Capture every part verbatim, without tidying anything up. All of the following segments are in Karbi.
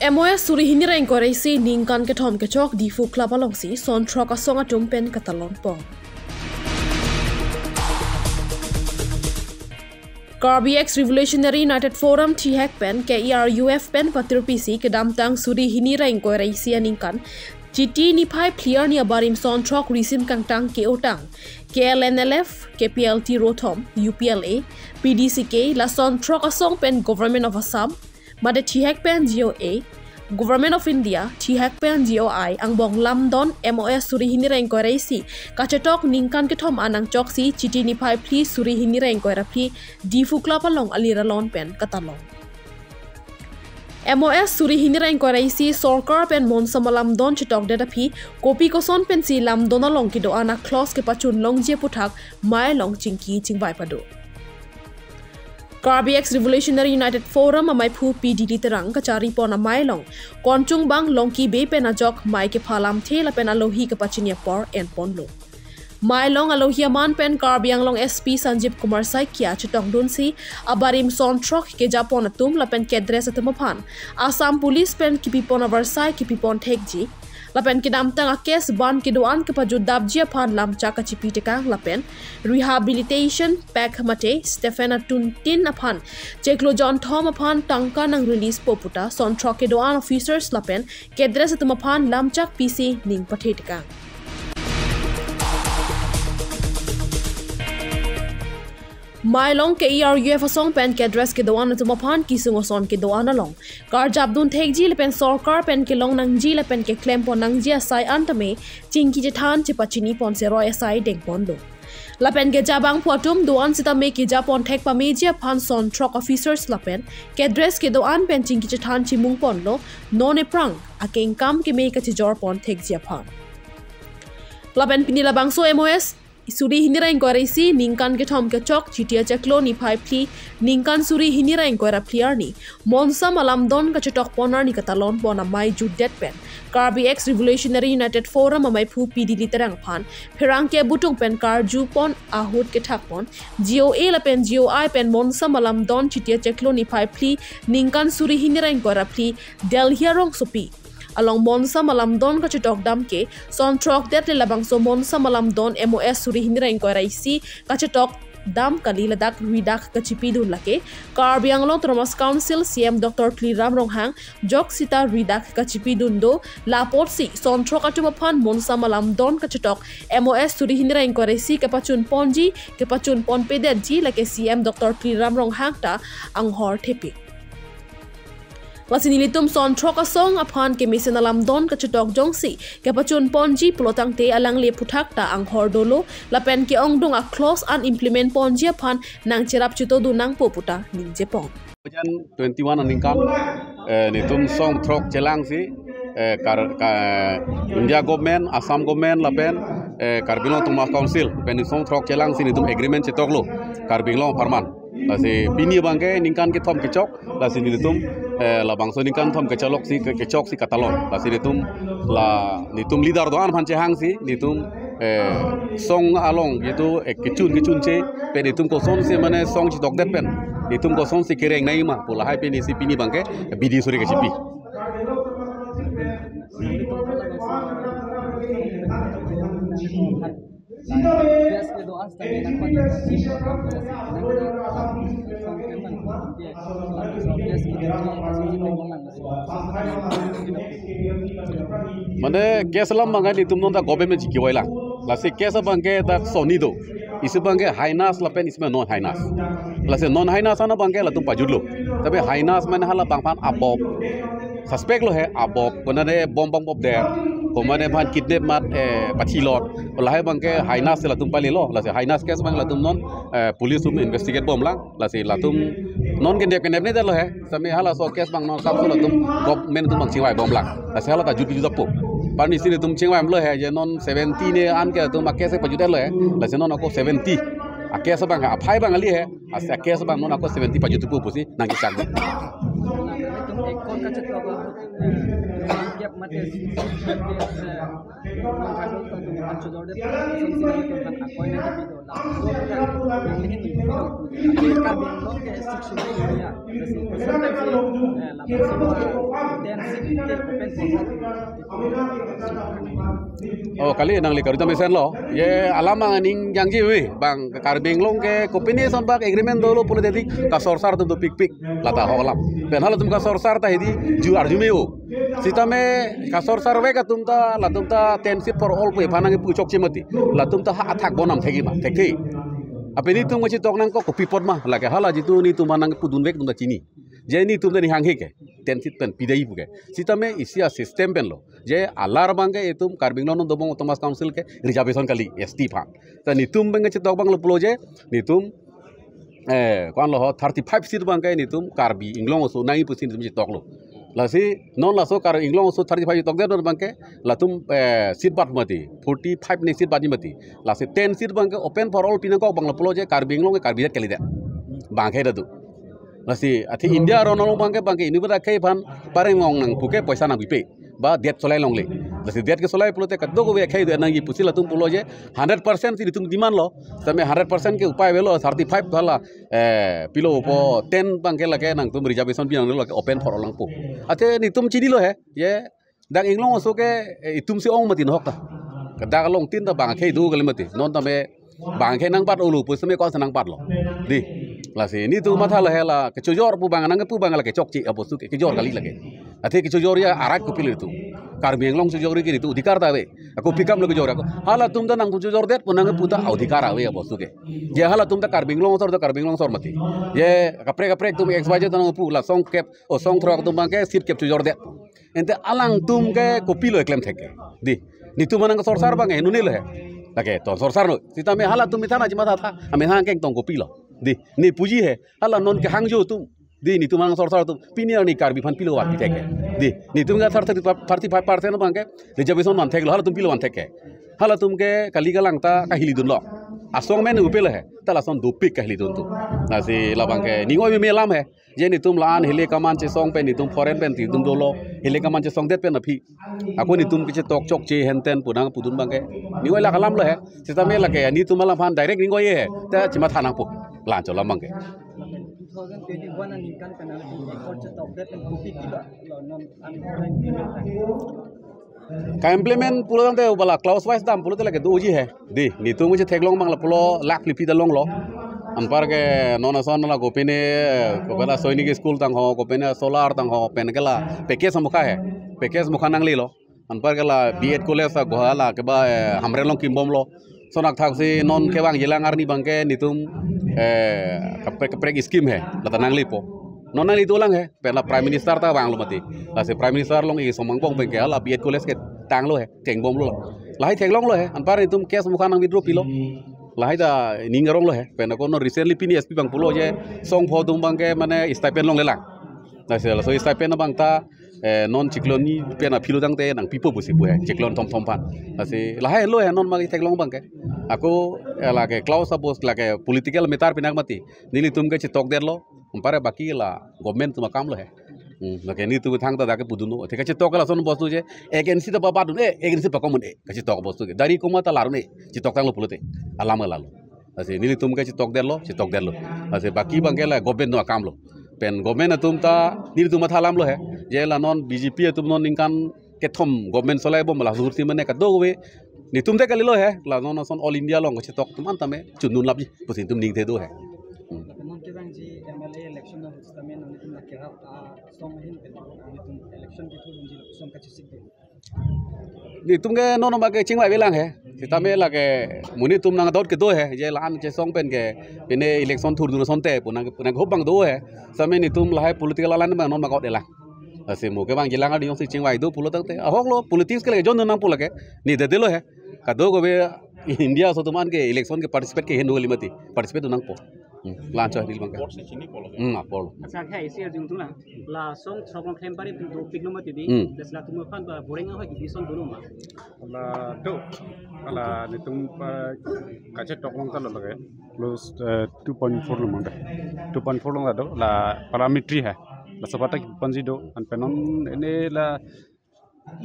M O S suri hini ra ingkoi ra isi ningkan kethom kechok Diphu Club alongsi son throk asong atum pen katalon pon. Karbi Ex Revolutionary United Forum, TEHUK pen K E R U F pen patirpisi kedamtang suri hini ra ingkoi ra isi aningkan Chiti niphai phli arni abarim son throk risim kangtang ke-otang K L N L F, K P L T rothom, U P L A, P D C K, lason throk asong pen Government of Assam, mate TEHUK pen G O A, Government of India, TEHUK pen G O I angbong lamdon M O S suri hini ra ingkoi ra isi kachetok ningkan kethom anang choksi Chiti niphai phli suri hini ra ingkoi ra phli Diphu Club along alir alon pen katalon. M O S suri hini ra ingkoi ra isi sorkar pen monsam alamdon chetokdet aphi kopi koson pensi lamdon along kedo-an a-clause kepachun longji aphuthak mei along chingki chingvai pado. Karbi Ex Revolutionary United Forum amaiphu P Dilip Terang kachari pon amei along konchung bang Longki Bey pen ajok mei kepha lamthe lapen alohi kepachini apor en ponlo. Mei along alohi aman pen Karbi Anglong S P Sanjeev Kumar Saikia chetongdunsi abarim son throk keja pon atum lapen kedres atum aphan Assam Police pen kipi pon avarsai kipi pon thekji lapen kedamtang a-case ban kedo-an kepajut dapji aphan lamchak kachipi tekang lapen rehabilitation pack mate stipend atum tin aphan chiklo jonthom aphan tangka nang release po puta son throk kedo-an officers lapen kedres atum aphan lamchak pisi ning pathe tekang. Mei along K E R U F asong pen kedres kedo-an atum aphan kesung ason kedo-an along karjapdun thekji lapen sorkar pen kelong nangji lapen keklem pon nangji asai an tame chingki chethan chepachini pon seroi asai deng ponlo. Lapen keja abangphu atum do-an sitame keja pon thek pameji aphan son throk officers lapen kedres kedo-an pen chingki chethan chimung ponlo, non ephrang akengkam keme kachijor pon thekji aphan. Lapen pini labangso M O S suri hini ra ingkoi ra isi ningkan kethom kechok Chiti achiklo niphai phli ningkan suri hini ra ingkoi ra phli arni monsam alamdon kachetok pon arni katalon pon amei jutdet pen Karbi Ex Revolutionary United Forum amaiphu P Dilip Terang aphan pherangke abutung pen karju pon ahut kethak pon G O A lapen G O I pen monsam alamdon Chiti achiklo niphai phli ningkan suri hini ra ingkoi ra phli Delhi arongsopi along monsam alamdon kachetok dam ke son throkdet le labangso monsam alamdon M O S suri hini ra ingkoi ra isi kachetok dam kali ladak ridak kachipidun lake Karbi Anglong Autonomous Council C E M Doctor Tuliram Ronghang jok sita ridak kachipidun do, lapotsi son throk atum aphan monsam alamdon kachetok M O S suri hini ra ingkoi ra isi kepachun ponji kepachun ponpedetji lake C E M Doctor Tuliram Ronghang ta anghor thepik. Lasi nelitum son throk asong aphan kemesen alamdon kachetok jongsi kepachun ponji pulotangte alangle aphuthak ta anghor dolo lapen ke-ongdung a-clause an implement ponji aphan nangcherap chitodun nangpo puta ningje pon. Twenty-one aningkan, eh, netum son throk chelangsi, eh, kar, ka, India government, Assam government lapen, eh, Karbi Anglong Autonomous Council pen son throk chelangsi netum agreement chetoklo Karbi Anglong apharman. Lasi pini abangke ningkan kethom kechok, lasi netum, eh, labangso ningkan thom kechaloksi ke, kechoksi katalon. Lasi netum la netum leader do-an aphan chehangsi netum, eh, son along jitu, eh, kechun kechunche pen netum kosonsi mane son chetokdet pen netum kosonsi kereng nangji ma pu lahai pen isi pini abangke bidi suri kachipi. Mane case alam abangke netum non ta government chiki wai lang. Lasi case abangke ta sonni do. Isi abangke heinous lapen isi non heinous. Lasi non heinous an abangke latum pajutlo. Tapi heinous mane halabang aphan abop. Suspect lo he abop, konane bom bom bop der, konane aphan kidnap mat, eh, pathilot, lahai abangke heinous latum palilo, lasi heinous case abang latum non, eh, police atum investigate bomlang, lasi latum non kendep kendep ne lo he, sami halaso case abang non sapso latum government atum abang chingvai bomlang, lasi hala ta jut jut apo. Pini isi netum chingvai lo he, je non seventy ne an ke atum a-case pajut lo he, lasi non ako seventy a-case abang he, aphai abang kali he, lasi a-case abang non ako seventy pajut po pusi nangkechak. Ekon kachetok, eh, gap mate, eh, Oh, kali nangli karuta mesen lo. Ye alam aning jangji wi bang Karbi Anglong ke kopine son bak agreement dolo pulo tadi kasorsar atum dopikpik lata ahok alam. Pen halatum kasorsar ta hidi ju arju me-o. Sitame kasorsarvek atum ta latum ta ten seat for all pu aphan nangpu chokche mati. Latum ta ha athak bonam thekji ma, thekthe. Aphi nelitum kachetok nangkok kopi apot ma, lake hala jitu nelitum aphan nangpudunvek atum ta chini. Je nelitum ta nihanghe ke ten seat pen pidai pu ke. Sitame isi a-system pen lo. Je alar abang ke itum Karbi Anglong Autonomous Council ke reservation kali S T aphan. Ta nelitum abang kachetok abang lo pulo je nelitum, eh, ko-an lo ho, thirty-five seat abang ke nelitum Karbi Anglong aso nangji pusi nelitum chetoklo. Lasi non laso Karbi Anglong aso thirty-five chetokdet abang ke latum, eh, seat bat mati, forty-five ne seat bat mati. Lasi ten seat abang ke open for all pi nangkok abang lo pulo je Karbi Anglong ke Karbi det kalidet. Bang ke dadu. Lasi athe India aron along abang ke, abang ke inut akhei aphan pareng long nang puke poisa nangpipe. Ba det solai longle. Lasi det kesolai pulote kadokave akhei do nangji pusi latum pulo je hundred percent si nelitum demand lo. Sitame hundred percent ke upai avelo, thirty-five hala, eh, pilo po ten abang ke lake nangtum reservation pi nang lake open for all nangpo. Athe nelitum chinilo he. Ye dak Anglong aso ke, eh, itum si ong mati nahok ta. Kadak along tin ta bang akhei do kali mati. Non tame bang akhei nangbat olo pu sitame ko-an si nangbatlo. Dei. Lasi nelitum matha lo he la kechojor pu abang nangpu abang la kechokche abostu ke kejor kali lake. Athe kechojor ya arat kopilo itum. Karbi Anglong chojor ke itum adhikar ta ave. Ako pi kam lo kejor ako. Halatum ta nangpu chojordet pu nangpu ta adhikar ave abostu ke. Je halatum ta Karbi Anglong asor ta Karbi Anglong asor mati. Je kaprek kaprek atum X Y Z ta nangpu la song kep, o song throk atum abang ke seat kep chojordet. Ante alangtum ke kopilo eklem thek ke. Dei, nelitum aphan nangsorsar abang ke nune lo he. Lake to sorsar lo. Sitame halatum methang ajimatha tha, amethang kengtong kopilo. Dei, ne puji he. Hala non kehangjo atum. Dei, nelitum aphan nangsorsar atum. Pini arni Karbi aphan pilo vanpi thek ke. Dei, nelitum ke thirty, thirty-five percent abang ke reservation vantheklo, halatum pilo vanthek ke. Halatum ke kali kalang ta kahilidunlo. Asong men upe lo he. Ta lason dopik kahilidun atum. Lasi labang ke ning oi meme alam he. Je nelitum la-an hile kaman chesong pen nelitum foreign pen nelitum dolo, hile kaman chesongdet pen aphi. Ako nelitum kachetok chokche henten pu nangpudun abang ke ning oi lak alam lo he. Sitame lake nelitum alam aphan direct ning oi he. Ta chimatha nangpo. La-anchot alam abang ke. Two thousand twenty-one aningkan pen nelitum accord chetokdet pen kopi kilo lo non an Ka-implement pulo tangte ubala clause wise dam pulote lake doji he. Dei, nelitum kachetheklong abang la pulo lakh phli phli ta longlo. Anpar ke non ason la kopine, kopine Sainik School tang ho, kopine solar tang ho, pen ke la package amokha he. Package amokha nanglelo. Anpar ke la B Ed College ta Guwahati la keba, eh, Hamren along kimbomlo. Lason athak si non kevangjilang arni abang ke nelitum, eh, kaprek kaprek scheme he. Lata nanglepo. Non nangli dolang he, pen la Prime Minister ta vanglo mati. Lasi Prime Minister along isi osomar angbong pen ke hala B Ed College ke tanglo he, tengbomlo la. Lahai theklonglo he, anpar nelitum case amokha nang withdraw pilo. Lahai ta ning aronglo he, pen ako non recently pini S P abang pulo je song pho atum abang ke mane stipend longlelang. Lasi laso stipend abang ta, eh, non chiklo hini pen aphilo tangte nangpipo pusi pu he, chiklo thom thom aphan. Lasi lahai lo he non magi theklong abang ke. Ako, eh, lake clause abos lake political matter pi nang mati. Nelitum kachetokdetlo. Anpar baki la government atum akam lo he. Hmm, lake nelitum thangta dak kepudunnon. Thik kachetok lason bostu je. Agency ta papadun, eh, agency pakomun, eh, kachetok bostu ke. Dari komat ta larun, eh, chetok tanglo pulote. Alam lalo. Lasi nelitum kachetokdetlo, chetokdetlo. Lasi baki abang ke la government atum akam lo. Pen government atum ta nelitum matha alam lo he. Je la non B J P atum non ningkan kethom government solai bom la sur si mane kadokave. Nelitum te kalilo he, la non ason all India along kachetok atum an tame chundun lapji pusi nelitum ningthe do he. Hmm. Non kevangji M L A election na hutame non nelitum na kerap, ah, song ahin pen nelitum election kithurunji song kachesik do. Nelitum ke non ma ke chingvai avelang he. Sitame lake monit atum nang doubt kedo he. Je la-an chesong pen ke pine election thurdun asonte pu nang, pu nang hope abang do he. Sitame nelitum lahai political alliance abang non ma got elang. Lasi mo kevangjilang arni jongsi chingvai do pulo tangte. Ahok lo politics ke lake jon nangpo lake. Ne dede lo he. Kadokave India aso atum an ke election ke participate ke heno kali mati. Participate nangpo. Hmm, la-anchot neli abang ke. Board si chini polo. Hmm, apor. Accha, hai, isi arjudun lang. La song throk along klem pari pu dopiklo mati dei. Hmm. Das latum aphan ba boreng ahoi division dolo ma. La do. La nelitum, eh, kachetok along ta lo lake. Close, eh, two point four lo mangda. Two point four along ta do. La parliamentary hai. Laso aphan ta kipu ponji do, anpen non ene la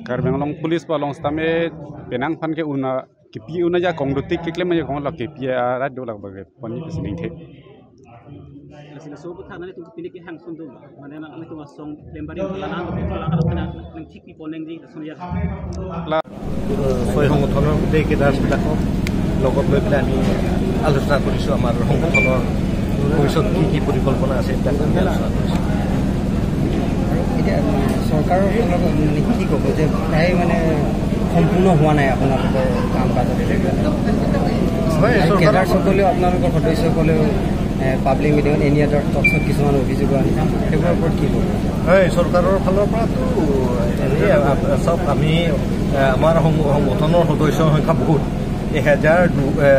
Karbi Anglong Police pu along sitame penang aphan ke una kipi una ajakong dotik keklem ajakong la kipi arat do, labang ke ponji pusi ningthe. Sila sobo thang nani tung pini ke hang sundung. Mane nang ami tung asong lembari lalang ko lalang ko nang nang thik pi poneng di lason ya. La- ছয় সংগঠনৰ গোটেই কেডাৰ্ছবিলাকক লগত লৈ পেলাই আমি আলোচনা কৰিছোঁ, আমাৰ সংগঠনৰ ভৱিষ্যত কি কি পৰিকল্পনা আছে, এইবিলাক আমি আলোচনা কৰিছোঁ। এতিয়া চৰকাৰৰ ফালৰ পৰা মানে কি ক'ব যে প্ৰায় মানে সম্পূৰ্ণ হোৱা নাই আপোনালোকৰ কাম কাজত? হয়, আৰু চৰকাৰৰ কেডাৰসকলেও, আপোনালোকৰ সদস্যসকলেও পাব্লিক মিটিঙত এনি আদাৰ টকছত কিছুমান অভিযোগো আনিছে, সেইবোৰৰ ওপৰত কি ক'ব? হয়, চৰকাৰৰ ফালৰ পৰাতো এই, আ, চব আমি, আ, আমাৰ সং-, সংগঠনৰ সদস্যৰ সংখ্যা বহুত, এহেজাৰ দু-, এ,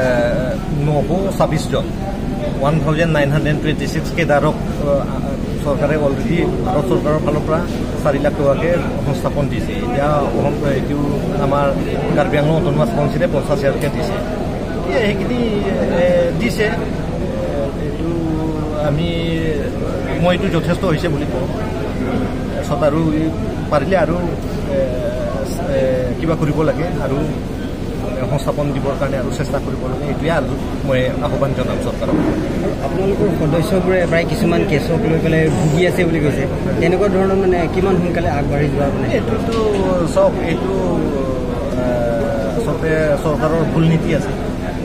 নশ ছাব্বিছ জন, one thousand nine hundred twenty six কেডাৰক, আ, চৰকাৰে অলৰেডি ভাৰত চৰকাৰৰ ফালৰ পৰা চাৰি লাখ টকাকে সংস্থাপন দিছে। এতিয়া অসম, এইটো আমাৰ কাৰ্বি আংলং অট'নমাছ কাউন্সিলে পঞ্চাছ হাজাৰকে দিছে। এই সেইখিনি, এ, দিছে। এইটো আমি, মই এইটো যথেষ্ট হৈছে বুলি কওঁ। তাৰপিছত আৰু এই পাৰিলে আৰু, এ, এ, কিবা কৰিব লাগে আৰু সংস্থাপন দিবৰ কাৰণে আৰু চেষ্টা কৰিব লাগে, এইটোৱে আৰু মই আহ্বান জনাম চৰকাৰক। আপোনালোকৰ সদস্যবোৰে প্ৰায় কিছুমান কেছক লৈ পেলাই ভুগি আছে বুলি কৈছে, তেনেকুৱা ধৰণৰ মানে কিমান সোনকালে আগবাঢ়ি যোৱা মানে? এইটোতো চাওক, এইটো, এ, আচলতে চৰকাৰৰ ভুল নীতি আছে।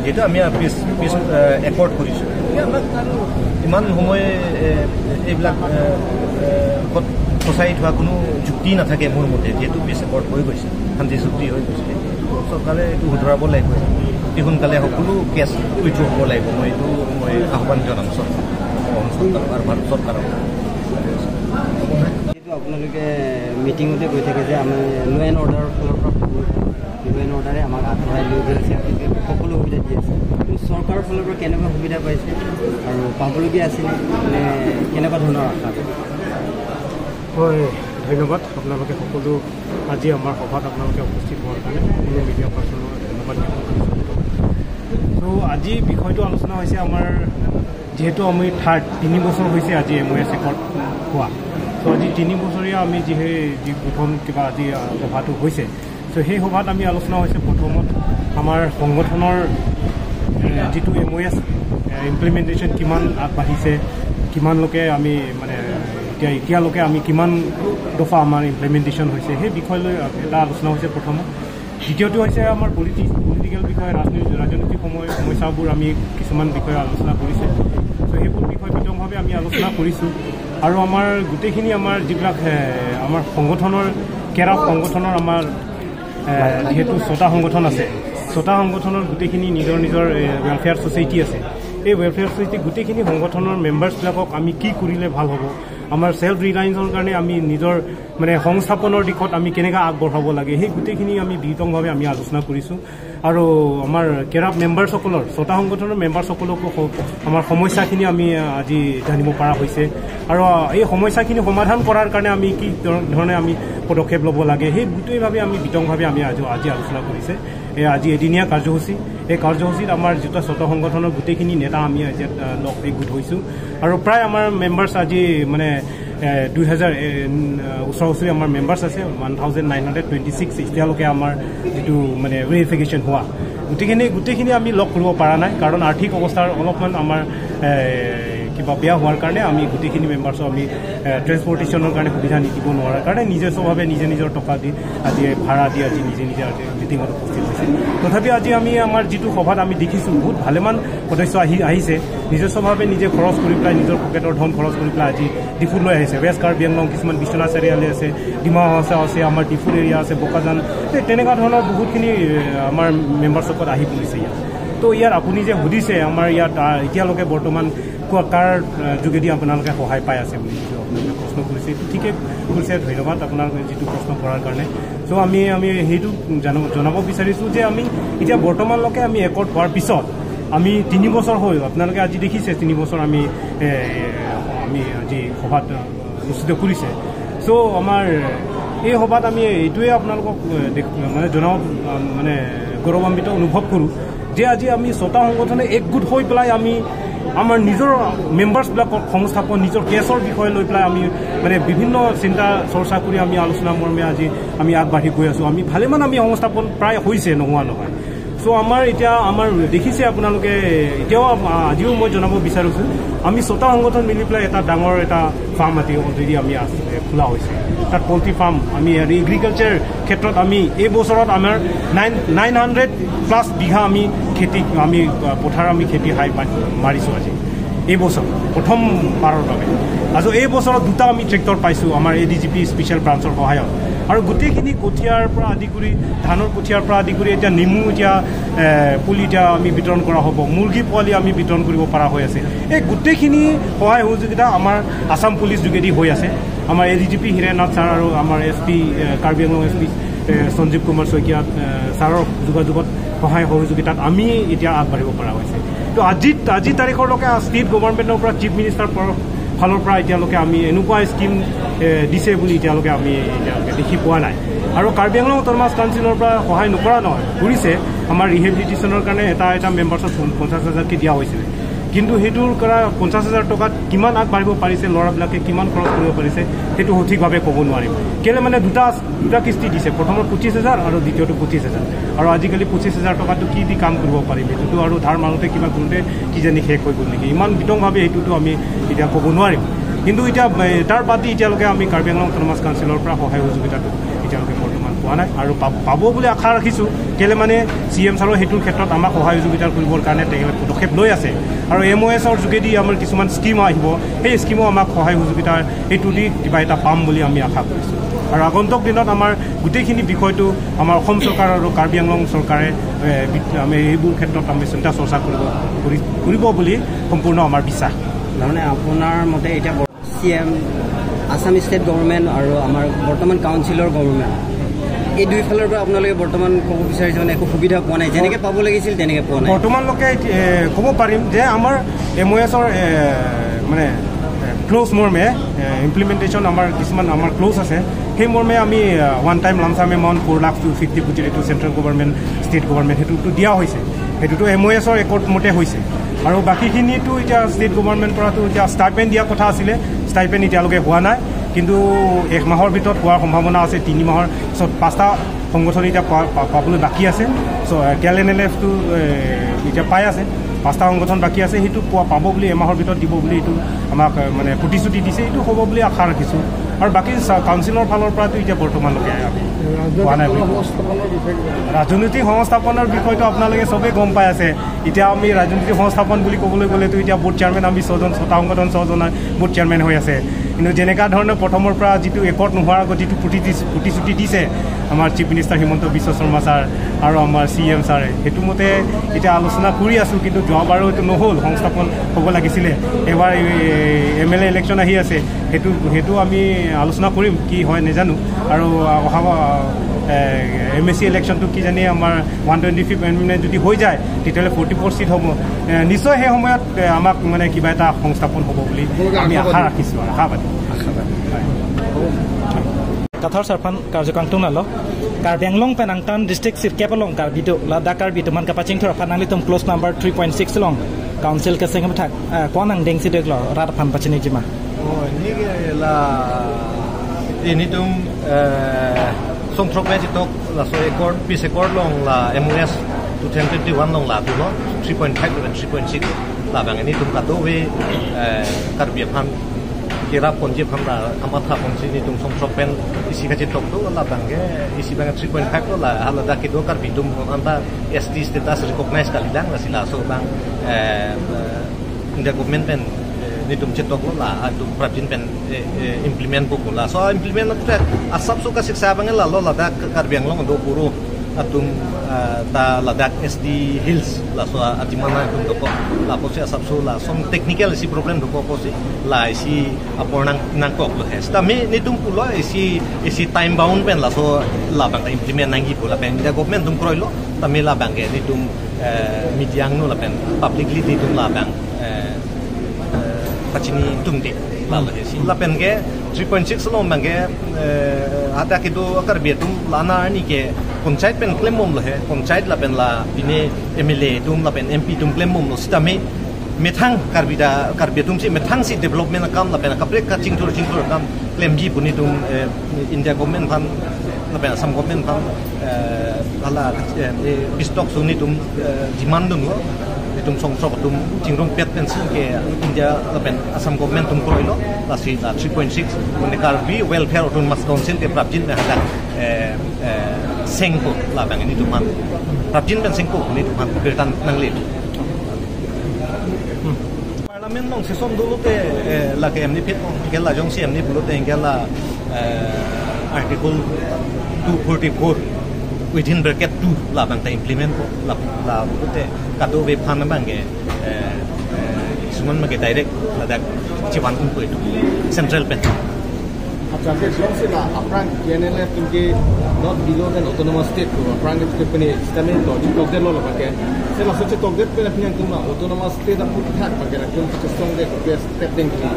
যিহেতু আমি পিছ, পিছ, এ, একৰ্ড কৰিছোঁ, গতিকে আমাক আৰু ইমান সময়, এ, এইবিলাক, এ, এ, ফ-, ফচাই থোৱা কোনো যুক্তি নাথাকে মোৰ মতে, যিহেতু পিছ একৰ্ড হৈ গৈছে, শান্তি চুক্তি হৈ গৈছে। চৰকাৰে এইটো শুধৰাব লাগিব, অতি সোনকালে সকলো কেছ উইথড্ৰ হ'ব লাগিব। মই এইটো মই আহ্বান জনাম চৰকাৰক, অসম চৰকাৰক আৰু ভাৰত চৰকাৰক। যিহেতু আপোনালোকে মিটিঙতে কৈ থাকে যে আমি ল' এণ্ড অৰ্ডাৰৰ ফালৰ পৰা ল' এণ্ড অৰ্ডাৰে আমাক আগবঢ়াই লৈ গৈ আছে, আপোনালোকে সকলো সুবিধা দি আছে, কিন্তু চৰকাৰৰ ফালৰ পৰা কেনেকুৱা সুবিধা পাইছে আৰু পাবলগীয়া আছিলে নে কেনেকুৱা ধৰণৰ আশা? হয়, ধন্যবাদ আপোনালোকে সকলো আজি আমাৰ সভাত আপোনালোকে উপস্থিত হোৱাৰ কাৰণে সকলো মিডিয়া পাৰ্চনক ধন্যবাদ জ্ঞাপন কৰিছোঁ। তো আজি বিষয়টো আলোচনা হৈছে আমাৰ, যিহেতু আমি থাৰ্ড, তিনি বছৰ হৈছে আজি এম অ' এছ একৰ্ড হোৱা। তো আজি তিনি বছৰীয়া আমি যিহে, যি গঠন কিবা আজি, আ, সভাটো হৈছে, তো সেই সভাত আমি আলোচনা হৈছে প্ৰথমত আমাৰ সংগঠনৰ, এ, যিটো এম অ' এছ, এ, ইমপ্লিমেণ্টেশ্যন কিমান আগবাঢ়িছে, কিমান লোকে আমি মানে এতিয়া, এতিয়ালৈকে আমি কিমান দফা আমাৰ ইমপ্লিমেণ্টেশ্যন হৈছে, সেই বিষয় লৈ এটা আলোচনা হৈছে প্ৰথমত। দ্বিতীয়টো হৈছে আমাৰ পলিটিক্স, পলিটিকেল বিষয়, ৰাজনীতি, ৰাজনৈতিক সময়, সমস্যাবোৰ আমি কিছুমান বিষয়ে আলোচনা কৰিছোঁ। তো সেইবোৰ বিষয়ে বিতংভাৱে আমি আলোচনা কৰিছোঁ। আৰু আমাৰ গোটেইখিনি আমাৰ যিবিলাক, এ, আমাৰ সংগঠনৰ, কেৰাপ সংগঠনৰ আমাৰ, এ, যিহেতু ছটা সংগঠন আছে, ছটা সংগঠনৰ গোটেইখিনি নিজৰ নিজৰ, এ, ৱেলফেয়াৰ ছ'চাইটি আছে। এই ৱেলফেয়াৰ ছ'চাইটি গোটেইখিনি সংগঠনৰ মেম্বাৰ্ছবিলাকক আমি কি কৰিলে ভাল হ'ব, আমাৰ ছেল্ফ ৰিলায়েন্সৰ কাৰণে আমি নিজৰ মানে সংস্থাপনৰ দিশত আমি কেনেকৈ আগবঢ়াব লাগে, সেই গোটেইখিনি আমি বিতংভাৱে আমি আলোচনা কৰিছোঁ। আৰু আমাৰ কেৰাপ মেম্বাৰ্ছসকলৰ, ছটা সংগঠনৰ মেম্বাৰ্ছসকলকো স-, আমাৰ সমস্যাখিনি আমি, আ, আজি জানিব পৰা হৈছে। আৰু, আ, এই সমস্যাখিনি সমাধান কৰাৰ কাৰণে আমি কি ধৰ-, ধৰণে আমি পদক্ষেপ ল'ব লাগে, সেই গোটেইভাৱে আমি বিতংভাৱে আমি আজি, আজি আলোচনা কৰিছে। এই আজি এদিনীয়া কাৰ্যসূচী, এই কাৰ্যসূচীত আমাৰ যিটো ছটা সংগঠনৰ গোটেইখিনি নেতা আমি আজি ইয়াত, আ, লগ একগোট হৈছোঁ। আৰু প্ৰায় আমাৰ মেম্বাৰ্ছ আজি মানে, এ, দুই হাজাৰ, এ, ন-, ওচৰা ওচৰি আমাৰ মেম্বাৰ্ছ আছে, one thousand nine hundred twenty six এতিয়ালৈকে আমাৰ যিটো মানে ভেৰিফিকেশ্যন হোৱা। গোটেইখিনি, গোটেইখিনি আমি লগ কৰিব পৰা নাই, কাৰণ আৰ্থিক অৱস্থাৰ অলপমান আমাৰ, এ, কিবা বেয়া হোৱাৰ কাৰণে আমি গোটেইখিনি মেম্বাৰ্ছো আমি, এ, ট্ৰেন্সপৰ্টেশ্যনৰ কাৰণে সুবিধা নিদিব নোৱাৰাৰ কাৰণে নিজস্বভাৱে নিজে নিজৰ টকা দি আজি ভাড়া দি আজি নিজে নিজে আজি মিটিঙত উপস্থিত হৈছে। তথাপি আজি আমি আমাৰ যিটো সভাত আমি দেখিছোঁ, বহুত ভালেমান সদস্য আহি, আহিছে, নিজস্বভাৱে নিজে খৰচ কৰি পেলাই, নিজৰ পকেটৰ ধন খৰচ কৰি পেলাই আজি ডিফুত লৈ আহিছে। ৱেষ্ট কাৰ্বি আংলং কিছুমান বিশ্বনাথ চাৰিআলি আছে, ডিমা হাছাও আছে, আমাৰ ডিফুৰ এৰিয়া আছে, বোকাজান, তে-, তেনেকুৱা ধৰণৰ বহুতখিনি, এ, আমাৰ মেম্বাৰ্ছসকল আহি পৰিছে ইয়াত। তো ইয়াত আপুনি যে সুধিছে আমাৰ ইয়াত, আ, এতিয়ালৈকে বৰ্তমান কোৱা কাৰ, আ, যোগেদি আপোনালোকে সহায় পাই আছে বুলি যিটো আপোনালোকে প্ৰশ্ন কৰিছে, এইটো ঠিকে কৰিছে, ধন্যবাদ আপোনালোকে যিটো প্ৰশ্ন কৰাৰ কাৰণে। তো আমি, আমি সেইটো জানো-, জনাব বিচাৰিছোঁ যে আমি এতিয়া বৰ্তমানলৈকে আমি একৰ্ড হোৱাৰ পিছত আমি তিনি বছৰ হৈ, আপোনালোকে আজি দেখিছে তিনি বছৰ আমি, এ, আমি আজি সভাত, আ, অনুষ্ঠিত কৰিছে। চ' আমাৰ এই সভাত আমি এইটোৱে আপোনালোকক, এ, দেখ-, মানে জনাব, আ, মানে গৌৰৱান্বিত অনুভৱ কৰোঁ যে আজি আমি ছটা সংগঠনে একগোট হৈ পেলাই আমি আমাৰ নিজৰ মেম্বাৰ্ছবিলাকক সংস্থাপন, নিজৰ কেছৰ বিষয়ে লৈ পেলাই আমি মানে বিভিন্ন চিন্তা চৰ্চা কৰি আমি আলোচনা মৰ্মে আজি আমি আগবাঢ়ি গৈ আছোঁ। আমি ভালেমান আমি সংস্থাপন প্ৰায় হৈছে, নোহোৱা নহয়। চ' আমাৰ এতিয়া আমাৰ দেখিছে আপোনালোকে, এতিয়াও আম-, আজিও মই জনাব বিচাৰিছোঁ, আমি ছটা সংগঠন মিলি পেলাই এটা ডাঙৰ এটা ফাৰ্ম এটি অলৰেডি আমি আছে, খোলা হৈছে। তাত পলট্ৰি ফাৰ্ম আমি আৰু এগ্ৰিকালচাৰ ক্ষেত্ৰত আমি এই বছৰত আমাৰ নাইন, নাইন হাণ্ড্ৰেড প্লাছ বিঘা আমি খেতি, আমি, আ, পথাৰ আমি খেতি হাই মা-, মাৰিছোঁ আজি। এই বছৰ প্ৰথমবাৰৰ বাবে। আৰু এই বছৰত দুটা আমি ট্ৰেক্টৰ পাইছোঁ আমাৰ A D G P special ব্ৰাঞ্চৰ সহায়ত। আৰু গোটেইখিনি কঠীয়াৰ পৰা আদি কৰি, ধানৰ কঠীয়াৰ পৰা আদি কৰি এতিয়া নেমু এতিয়া, এ, পুলি এতিয়া আমি বিতৰণ কৰা হ'ব, মুৰ্গী পোৱালি আমি বিতৰণ কৰিব পৰা হৈ আছে। এই গোটেইখিনি সহায় সহযোগিতা আমাৰ আছাম পুলিচ যোগেদি হৈ আছে। আমাৰ A D G P Hiren Nath sir আৰু আমাৰ এছ পি, এ, কাৰ্বি আংলং এছ পি, এ, সঞ্জীৱ কুমাৰ শইকীয়া, এ, ছাৰৰ যোগাযোগত সহায় সহযোগিতাত আমি এতিয়া আগবাঢ়িব পৰা হৈছে। তো আজি, আজি তাৰিখলৈকে ষ্টেট গভৰ্ণমেণ্টৰ পৰা, চিফ মিনিষ্টাৰ পৰ-, ফালৰ পৰা এতিয়ালৈকে আমি এনেকুৱা স্কিম, এ, দিছে বুলি এতিয়ালৈকে আমি এতিয়ালৈকে দেখি পোৱা নাই। আৰু কাৰ্বি আংলং অট'নমাছ কাউন্সিলৰ পৰা সহায় নকৰা নহয়, কৰিছে। আমাৰ ৰিহেবিলিটেশ্যনৰ কাৰণে এটা এটা মেম্বাৰ্ছত পঞ্চাছ হাজাৰকৈ দিয়া হৈছিলে, কিন্তু সেইটোৰ পৰা পঞ্চাছ হাজাৰ টকাত কিমান আগবাঢ়িব পাৰিছে, ল'ৰাবিলাকে কিমান খৰচ কৰিব পাৰিছে, সেইটো সঠিকভাৱে ক'ব নোৱাৰিম। কেলে মানে দুটা, দুটা কিস্তি দিছে, প্ৰথমত পঁচিছ হাজাৰ আৰু দ্বিতীয়টো পঁচিছ হাজাৰ। আৰু আজিকালি পঁচিছ হাজাৰ টকাটো কি দি কাম কৰিব পাৰিম, এইটোতো আৰু ধাৰ মাৰোঁতে কিবা কৰোঁতে কিজানি শেষ হৈ গ'ল নেকি, ইমান বিতংভাৱে সেইটোতো আমি এতিয়া ক'ব নোৱাৰিম। কিন্তু এতিয়া, এ, তাৰ বাদ দি এতিয়ালৈকে আমি কাৰ্বি আংলং অট'নমাছ কাউন্সিলৰ পৰা সহায় সহযোগিতাটো এতিয়ালৈকে বৰ্তমান পোৱা নাই আৰু পাব, পাব বুলি আশা ৰাখিছোঁ। কেলে মানে চি এম ছাৰেও সেইটোৰ ক্ষেত্ৰত আমাক সহায় সহযোগিতা কৰিবৰ কাৰণে তেখেতে পদক্ষেপ লৈ আছে আৰু এম অ' এছৰ যোগেদি আমাৰ কিছুমান স্কিম আহিব, সেই স্কিমো আমাক সহায় সহযোগিতা এইটো দি কিবা এটা পাম বুলি আমি আশা কৰিছোঁ। আৰু আগন্তুক দিনত আমাৰ গোটেইখিনি বিষয়টো আমাৰ অসম চৰকাৰ আৰু কাৰ্বি আংলং চৰকাৰে, এ, বি-, আমি এইবোৰ ক্ষেত্ৰত আমি চিন্তা চৰ্চা কৰিব, কৰি, কৰিব বুলি সম্পূৰ্ণ আমাৰ বিশ্বাস। তাৰমানে আপোনাৰ মতে এতিয়া বৰ-, C M, Assam state government আৰু আমাৰ বৰ্তমান কাউন্সিলৰ গভৰ্ণমেণ্ট, এই দুইফালৰ পৰা আপোনালোকে বৰ্তমান ক'ব বিচাৰিছে মানে একো সুবিধা পোৱা নাই, যেনেকে পাব লাগিছিল তেনেকে পোৱা নাই? বৰ্তমানলৈকে এতিয়া, এ, ক'ব পাৰিম যে আমাৰ এম অ' এছৰ, এ, মানে, এ, ক্ল'জ মৰ্মে, এ, ইমপ্লিমেণ্টেশ্যন আমাৰ কিছুমান আমাৰ ক্ল'জ আছে, সেই মৰ্মে আমি, আ, one time lump sum amount four lakh two fifty বুলি যিটো চেণ্ট্ৰেল গভৰ্ণমেণ্ট, ষ্টেট গভৰ্ণমেণ্ট সেইটোতো দিয়া হৈছে, সেইটোতো এম অ' এছৰ একৰ্ড মতে হৈছে। আৰু বাকীখিনিতো এতিয়া ষ্টেট গভৰ্ণমেণ্ট পৰাতো এতিয়া ষ্টাইপেণ্ড দিয়া কথা আছিলে, ষ্টাইপেণ্ড এতিয়ালৈকে হোৱা নাই, কিন্তু এক মাহৰ ভিতৰত হোৱাৰ সম্ভাৱনা আছে। তিনি মাহৰ পিছত পাঁচটা সংগঠন এতিয়া পোৱা, পা-, পাবলৈ বাকী আছে। চ', এ, কে এল এন এল এফটো, এ, এতিয়া পাই আছে, পাঁচটা সংগঠন বাকী আছে, সেইটো পোৱা, পাব বুলি, এমাহৰ ভিতৰত দিব বুলি এইটো আমাক, এ, মানে প্ৰতিশ্ৰুতি দিছে, এইটো হ'ব বুলি আশা ৰাখিছোঁ। আৰু বাকী চা-, কাউন্সিলৰ ফালৰ পৰাতো এতিয়া বৰ্তমানলৈকে আমি পোৱা নাই বুলি ক'ব। ৰাজনৈতিক সংস্থাপনৰ বিষয়ে কিবা? ৰাজনৈতিক সংস্থাপনৰ বিষয়টো আপোনালোকে চবেই গম পাই আছে। এতিয়া আমি ৰাজনৈতিক সংস্থাপন বুলি ক'বলৈ গ'লেতো এতিয়া বোৰ্ড চেয়াৰমেন আমি ছজন, ছটা সংগঠন ছজনৰ বোৰ্ড চেয়াৰমেন হৈ আছে। কিন্তু যেনেকুৱা ধৰণে প্ৰথমৰ পৰা যিটো একৰ্ড নোহোৱাৰ আগত যিটো প্ৰতিশ্ৰুতি, প্ৰতিশ্ৰুতি দিছে আমাৰ চিফ মিনিষ্টাৰ হিমন্ত বিশ্ব শৰ্মা ছাৰ আৰু আমাৰ চি এম ছাৰে, সেইটো মতে এতিয়া আলোচনা কৰি আছোঁ, কিন্তু যোৱাবাৰো এইটো নহ'ল, সংস্থাপন হ'ব লাগিছিলে। এইবাৰ এম এল এ ইলেকশ্যন আহি আছে, সেইটো, সেইটো আমি আলোচনা কৰিম, কি হয় নেজানো। আৰু অহা, এ, এম এ চি ইলেকশ্যনটো কিজানি আমাৰ ওৱান টুৱেণ্টি ফিফ্থ এমেণ্ডমেণ্ট যদি হৈ যায়, তেতিয়াহ'লে ফৰ্টি ফ'ৰ ছিট হ'ব। এ, নিশ্চয় সেই সময়ত, এ, আমাক মানে কিবা এটা সংস্থাপন হ'ব বুলি আমি আশা ৰাখিছোঁ, আশাবাদী। আশাবাদী। হয়। Kathar sir aphan karju kangtung nalo. Karbi Anglong pen angtan district sirkep along Karbi do, ladak Karbi atum aphan kapachingthur aphan nanglitum clause number three point six along council keseng kethak, eh, ko-an angdeng si dolo, rat aphan pachiniji ma? Oh, ini ke la, ini tum, eh, Songthrok pen chitok, laso accord, peace accord along la M O S two thousand twenty-one along la pulo, three point five lapen three point six. Labang ilitum kadokave, eh, Karbi aphan kerap ponji aphan la kamatha ponji, ilitum Songthrok pen isi kachitok do, labang ke isi abang three point five lo la, haladak kedo Karbi atum anta S T status recognize kalilang, lasi laso abang, eh, eh, India government pen, eh, ilitum chitok lo la, atum prapjin pen, eh, eh, implement po la. So implement na kuta asapso kasiksa abang la lo, ladak Karbi Anglong do puro atum, ah, ta ladak S T Hills laso atimana atum dokok. Lapusi asapso lason technical isi problem dokok pusi la isi apor nang, nangkok lo he. Sitame ilitum pulo isi, isi time bound pen laso labang implement nangji pu lapen India government atum kroilo. Tame labang ke ilitum, eh, media angno lapen publicly ilitum labang, eh, eh, pachini tumde. Lalo he si. Lapen ke three point six along abang ke, eh, hadak kedo Karbi atum la-an arni ke panchayat pen klembomlo he, panchayat lapen la pine M L A atum lapen M P atum klembomlo, sitame Methang Karbi ta, Karbi atum si methang si development akam lapen kaprek kachingthur chingthur akam klemji pu netum, eh, India government aphan lapen Assam government aphan, eh, hala, eh, eh, peace talks netum, eh, demand dunlo. Netum songthrok atum chingrumpet pensi ke India lapen Assam government atum kroilo. Lasi la three point six mane Karbi Welfare Autonomous Council ke prapjin pen hadak, eh, eh, sengpo labang netum aphan. Prapjin pen sengpo netum aphan kirtan nangle. Parliament along session dolote, eh, lake M D P anke la jongsi M D P pulote anke la, eh, Article two forty-four within bracket two labang ta implement po la, la pulote kadokave aphan abang ke, eh, eh, suman abang ke direct ladak chivan unpo itum central pen. Accha, ke jongsi la aphrang T N L F atum ke not below than autonomous state pu aphrang ke state pen state pen to chitokdetlo labang ke. Se laso chitokdet pen aphi nangtum la autonomous state aphuthak abang ke nangtum kachesongdet ke step dengji.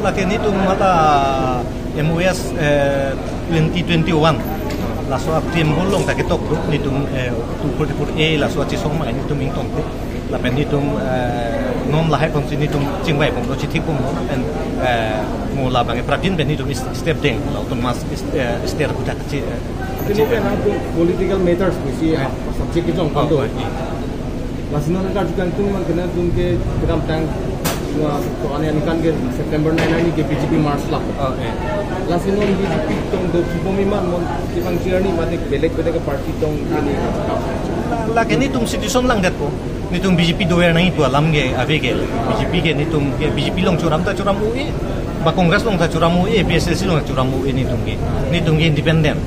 Lake netum mata M O S, eh, twenty twenty-one. Laso a-preamble along ta ketok do netum, eh, two forty-four A laso achesong abang netum ingtong do. Lapen netum, eh, non lahai ponsi netum chingvai ponlo, chithi ponlo, lapen, eh, mo labang prapjin pen netum is-, step deng, la autonomous is-, eh, state aphuthak kachi, eh, Kino kachi, ke eh, nangtum political matters pusi, eh, subject kejong Oh, pando. Oh, eh. Lasi non karju kangtung man kena tum ke kedamtang dua to ane aningkan ke September nine ani ke B J P march lap. Oh, eh. Lasi non B J P tong do kipomi man mon kibang journey mate belek belek party tong ini. Lake netum situation langdetpo. Netum B J P dover nangji pu alam ke ave ke. B J P ke netum ke B J P along choram ta choram un-e. Ba Congress along ta choram un-e, A P H L C along ta choram un-e netum ke. Netum ke independent.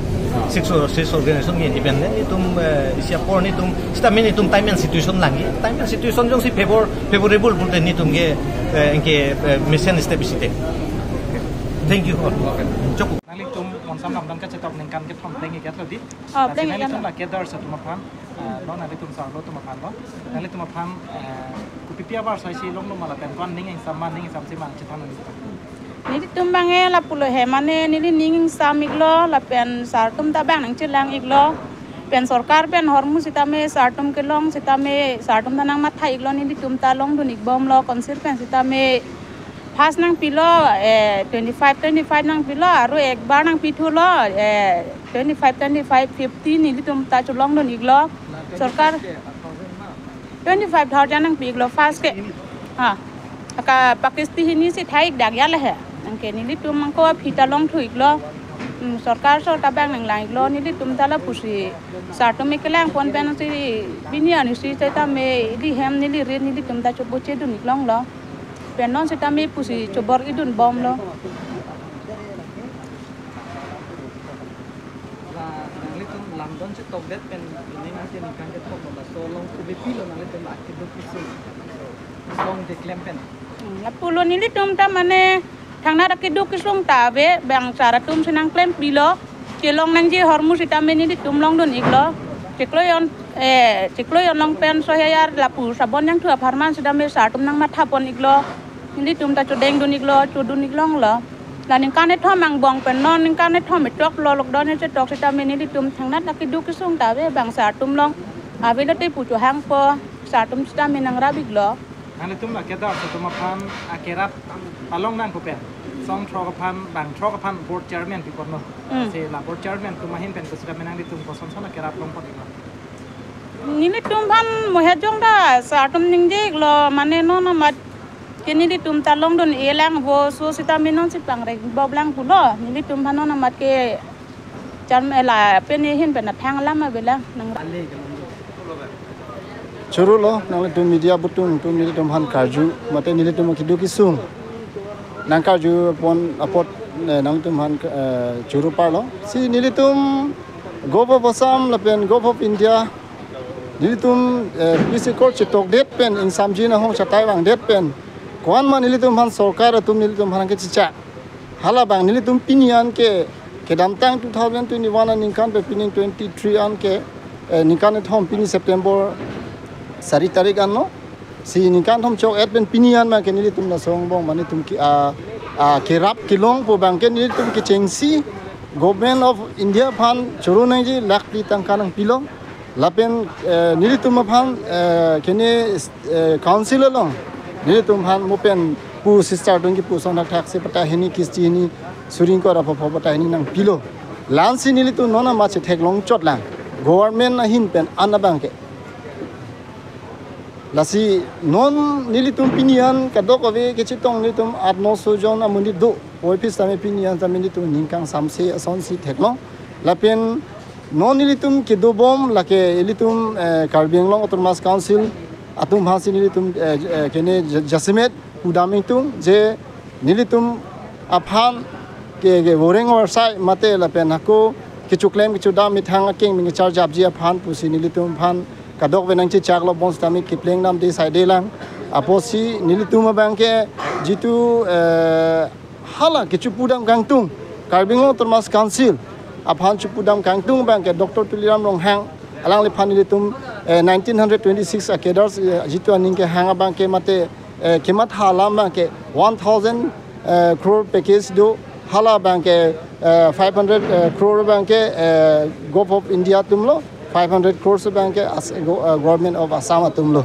Six or six organization ke independent. Netum, eh, isi apor netum, sitame netum time and situation langji. Time and situation jongsi favor, favorable pulote netum ke, eh, anke, eh, mesen step isi te. Thank you all. Chok. Nanglitum onsam lamdang kachetok ningkan kethom pleng ikatlo di. Oh, pleng ikatlo. Nanglitum la cadres atum aphan, eh, lo nanglitum sarlo atum aphan lo. Nanglitum aphan, eh, kopi pi abar saisi longlo ma lapen ko-an ning ingsam ma ning ingsam si ma chethan nangji. Nelitum abang ke lapulo he mane neli ning ingsam iklo lapen sar atum ta abang nangchelang iklo. Pen sorkar pen ahormu sitame sar atum kelong sitame sar atum ta nangmatha iklo nelitum ta longdun ikbomlo council pen sitame first nangpilo, eh, twenty-five, twenty-five nangpilo, aru ek bar nangpithulo, eh, twenty-five, twenty-five, fifty nelitum ta cholongdun iklo. Sorkar twenty-five thousand nangpi iklo first ke. Ha. Aka pakis ti hini si thai ik dak ya le he. Anke nelitum abang ko aphi ta longthu iklo. Hmm, sorkar so ta abang nanglang iklo nelitum ta lapusi. Sar atum kelang pon pen si bini ani si sitame ili hem neli rit nelitum ta choboche dun iklonglo. Pen non sitame pusi chobor idun bomlo. La nanglitum lamdon chetokdet pen pining anke ningkan kethom lo laso along kopi pilo nanglitum akeduk kesung. Song keklem pen. Hmm, lapulo nelitum ta mane thangnat akeduk kesung ta ave bang sar atum si nangklempilo. Chelong nangji ahormu sitame nelitum longdun iklo. Chiklo jon, eh, chiklo jon along pen sohayar lapu sabon jangthu apharman sitame sar atum nangmatha pon iklo. Nelitum ta chodengdun iklo, chodun iklonglo. La ningkan kethom angbong pen non ningkan kethom choklo lockdown chetok sitame nelitum thangnat akeduk kesung ta ave bang sar atum along. Ave lote pu chohangpo sar atum sitame nangrap iklo. Nanglitum la cadres atum aphan akerap palong nangpo pen. Song throk aphan, bang throk aphan board chairman pi ponlo. Hmm. Si la board chairman atum ahin pen ko sitame nanglitum kosonson akerap longpon iklo. Nelitum aphan mohet jong ta sar atum ningje iklo mane non amat ke nelitum ta longdun-e lang vo so sitame non si pangreng bob lang pulo. Nelitum aphan non amat ke Cham ela pen ahin pen athang alam avelang nang. Choro lo, nanglitum media abutum atum nelitum aphan karju, mate nelitum akeduk kesung nangkarju pon apot, eh, nanglitum aphan, eh, choro parlo. Si nelitum Govt of Assam lapen Govt of India nelitum, eh, Peace Accord chetokdet pen ingsamjin ahong chatai vangdet pen ko-an ma nelitum aphan sorkar atum nelitum aphan kechicha. Halabang nelitum pini anke kedamtang two thousand twenty-one aningkan pen pining twenty-three anke, eh, ningkan kethom pini September sari tarik anlo. Si ningkan kethom chok-et pen pini an abangke nelitum laso angbong ma nelitum ke, ah, ah, kerap kelongpo abangke nelitum kechengsi Government of India aphan choro nangji lakh phli tangka nangpilo. Lapen, eh, nelitum aphan, eh, kene, eh, council along Nelitum aphan mo pen pu sister atum kipu ason thakthak si patta hini kisti hini suri ingkoi ra pho pho patta hini nangpilo. La-ansi nelitum non ama chetheklong chotlang. Government ahin pen an abang ke. Lasi non nelitum pini an kadokave kachetong nelitum aat noso jon amonit do. Oi phi sitame pini an sitame nelitum ningkan samse asonsi theklong. Lapen non nelitum kedobom lake ilitum, eh, Karbi Anglong Autonomous Council atum aphansi nelitum, eh, eh, kene ja-, jasemet pudam ingtung je nelitum aphan ke, ke voreng orsai mate lapen hako kechoklem kechodam methang akeng ming charjapji aphan pusi nelitum aphan kadokave nangchechaklo, bonsitame kepleng damde saidelang. Apotsi nelitum abang ke jitu, eh, hala kechepudam kangtung, Karbi Anglong Autonomous Council aphan chepudam kangtung abang ke Doctor Tuliram Ronghang, alangliphan nelitum, eh, nineteen hundred twenty-six a-cadres, eh, jitu aning kehang abang ke mate, eh, kematha alam abang ke one thousand, eh, crore package do, hala abang ke, eh, five hundred, eh, crore abang ke, eh, Govt of India atumlo, five hundred crores abang ke as-, go-, eh, Government of Assam atumlo,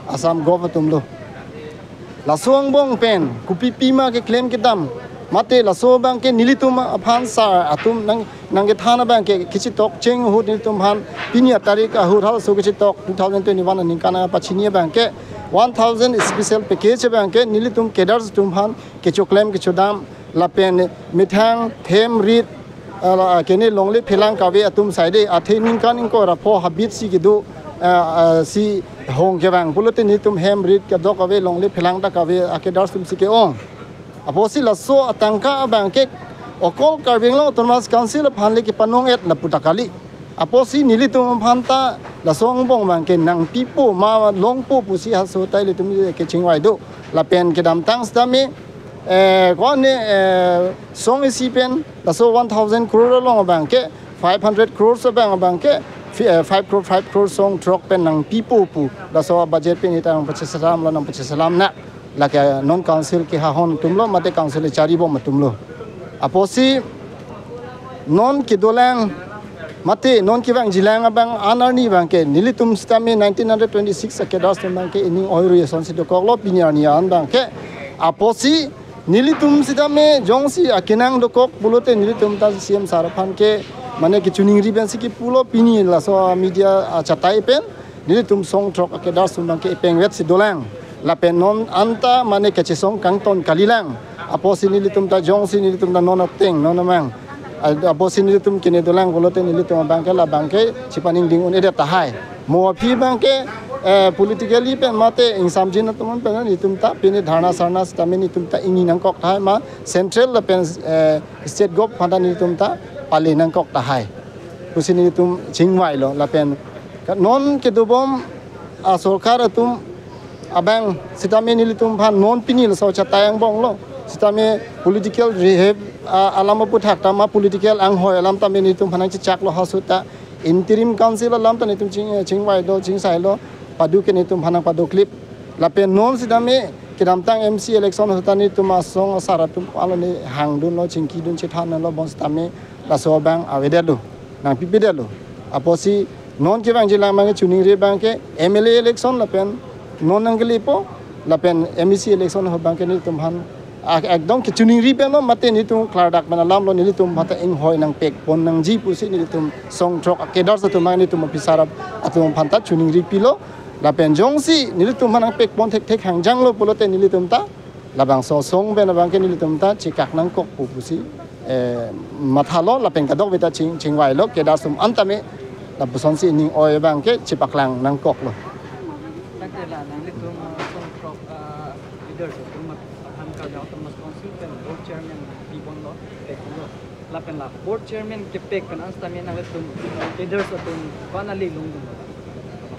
Assam Govt atumlo. Laso angbong pen kopi pima keklem kedam mate laso abang ke nelitum aphan sar atum nang, nangkethan abang ke kachetok cheng ahut nelitum aphan pini atarik ahut halaso kachetok two thousand twenty-one aningkan apachini abang ke one thousand special package abang ke nelitum cadres atum aphan kechoklem kechodam lapen methang hem rit, ah, la, kene longle phelang kave atum saide athe ningkan ingkoi ra pho habit si kedo, ah, ah, si hong kevang pulote nelitum hem rit kadokave longle phelang ta kave a-cadres atum si ke-ong. Apotsi laso atangka abang ke okol Karbi Anglong Autonomous Council aphan le kepanong-et lapu ta kali. Apotsi nelitum aphan ta laso angbong abang ke nangpipo ma longpo pusi halaso ta ilitum kechingvai do. Lapen kedamtang sitame, eh, kone, eh, song isi pen laso one thousand crore along abang ke five hundred crores abang abang ke fi-, eh, five crore, five crore song throk pen nangpipo pu laso budget pen ita nangpacheselam lo, nangpacheselam na. Lake non council kehahon atumlo mate council charibom atumlo. Apotsi non kedolang mate non kevangjilang abang an arni abang ke nelitum sitame nineteen hundred twenty-six a-cadres atum abang ke ining oirui asonsi dokoklo pini arni an abang ke. Apotsi nelitum sitame jongsi akenang dokok pulote nelitum ta C M sir aphan ke mane kechiningri pensi kepulo, pini laso media achatai pen nelitum song throk a-cadres atum abang ke ipengvet si dolang. Lapen non anta mane kachesong kangton kalilang. Apotsi nelitum ta jongsi nelitum ta non ateng non amang, a-, apotsi nelitum kene dolang pulote nelitum abang ke labang ke chepaningding un-edet tahai. Mo aphi abang ke, eh, politically pen mate ingsamjin atum pen nelitum ta pini dharna sarna sitame nelitum ta ingni nangkok tahai ma central lapen, eh, state govt aphan ta nelitum ta pale nangkok tahai pusi nelitum chingvailo. Lapen ka-, non kedobom asorkar atum abang sitame nelitum aphan non pini laso chatai angbonglo. Sitame political rehab, ah, alam aputhak ta ma political anghoi alam tame nelitum aphan nangchechaklo halaso ta. Interim council alam ta nelitum ching, chingvaido, chingsailo. Padu ke nelitum aphan nangpadoklip. Lapen non sitame kedamtang M C election ahut ta nelitum asong asar atum alone hangdunlo, chingkidun chethanlo, bonsitame laso abang avedetlo, nangpipedetlo. Apotsi non kevangjilang abang ke chiningri abang ke M L A election lapen non nangkelepo lapen M A C election ahut abang ke nelitum aphan ak-, ekdom kechiningri penlo mate nelitum klardak pen alamlo, nelitum aphan ta inghoi nangpekpon nangji pusi nelitum song throk a-cadres atum abang nelitum officer ap-, atum aphan ta chiningri pilo. Lapen jongsi nelitum aphan nangpekpon thekthek hangjanglo pulote nelitum ta labangso asong pen abang ke nelitum ta chekak nangkokpo pusi, eh, mathalo lapen kadokave ta ching, chingvailo, cadres atum an tame lapusonsi ining oi abang ke chepaklang nangkoklo. Tangte la nanglitum, uh, song throk, uh, leaders atum aphan Karbi Anglong Autonomous Council pen board chairman piponlo, peklo. Lapen la board chairman kepek pen an sitame nanglitum leaders atum ko-an ale longdun?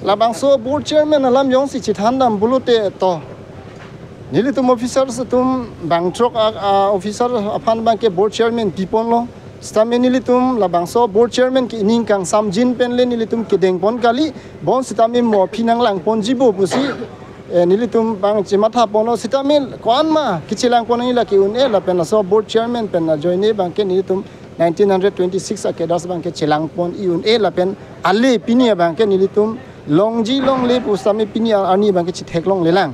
Labangso board chairman alam jongsi chethandam pulote to nelitum officers atum bang throk a, a, officer aphan abang ke board chairman piponlo. Sitame nelitum labangso board chairman ke ining kangsamjin pen le nelitum kedengpon kali, bonsitame mo aphi nanglangponji bo pusi, eh, nelitum abang chemathaponlo. Sitame ko-an ma kechelangpon nangji lake un-e lapen laso board chairman pen ajoine abang ke nelitum nineteen hundred twenty-six a-cadres abang ke chelangpon-i un-e lapen ale pini abang ke nelitum longji longle pusitame pini a-, arni abang ke chetheklonglelang.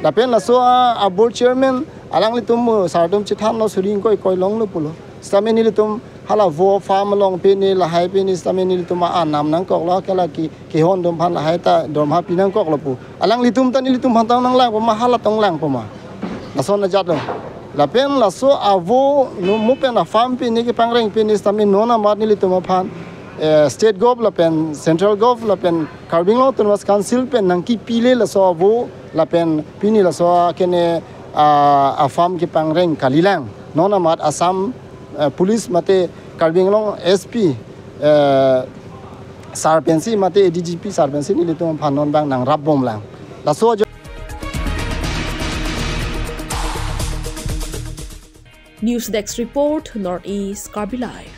Lapen laso a, a board chairman alanglitum, uh, sar atum chethanlo, suri ingkoi ingkoi longlo pulo. Sitame nelitum hala vo farm along pini, lahai pini sitame nelitum a anam nangkoklo, kala ki, kehon atum aphan lahai ta dorma pi nangkoklo pu. Alanglitum ta nelitum aphan tong nanglangpo ma, hala tong langpo ma? Lason ajatlo. Lapen laso avo nu mu pen a farm pini kepangreng pini sitame non amat nelitum aphan, eh, state gov lapen central gov lapen Karbi Anglong Autonomous Council pen nangkipile laso avo, lapen pini laso kene, ah, a farm kepangreng kalilang. Non amat Assam, eh, Police mate Karbi Anglong S P, eh, sar pensi mate A D G P sar pensi nelitum aphan non abang nangrapbomlang. Laso ajo- News Desk Report, Northeast Karbi Live.